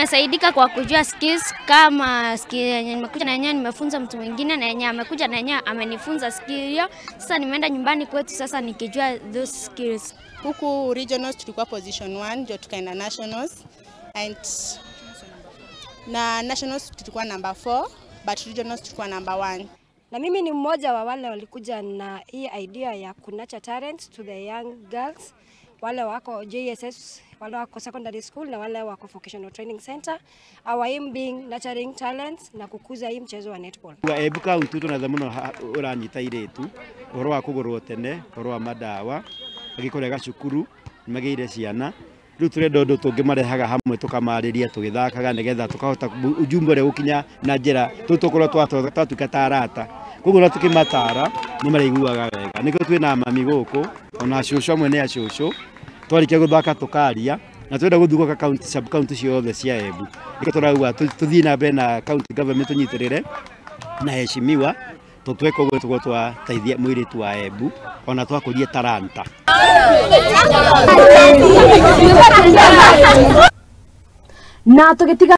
Nimesaidika kwa kujua skills kama skill yenye nimekuja na yenyewe nimefunza mtu mwingine na yenyewe amekuja na yenyewe amenifunza skill hiyo. Sasa nimeenda nyumbani kwetu sasa nikijua those skills. Huku regionals tulikuwa position 1 ndio tukaenda nationals, and na nationals tulikuwa number 4 but regionals tulikuwa number 1. Na mimi ni mmoja wa wale walikuja na hii idea ya kunurture talent to the young girls, wale wako JSS, wale wako secondary school na wale wako vocational training center. Our aim being nurturing talents na kukuza hii mchezo wa netball. Embu County tuna muno uranyita iretu uhoro wa kugurwo tene, uhoro wa madawa agĩkũrega cukuru nĩmagĩire ciana rĩu tũrenda ũndũ tũngĩmarehaga hamwe tũkamarĩria tũgĩthakaga nĩgetha tũkahota ujumbe ũrĩa gũkinya na njĩra tũu tũkorwo twatuĩka ta arata koguo na tũkĩmatara nĩ marĩiguaga wega nĩkĩo twĩna mami gũkũ ona cũcũ amwe nĩ acũcũ twarĩkia gũthaka tũkaria na twenda gũthiũrũrũka county sub county ciothe cia Embu nĩkĩo tũrauga tũthiĩ na mbere na county government tũnyitĩrĩre na heshimiwa tũtweka ũguo tũkorwo twateithia mũirĩtu wa Embu ona twakũria taranta. Na tũgĩtiga.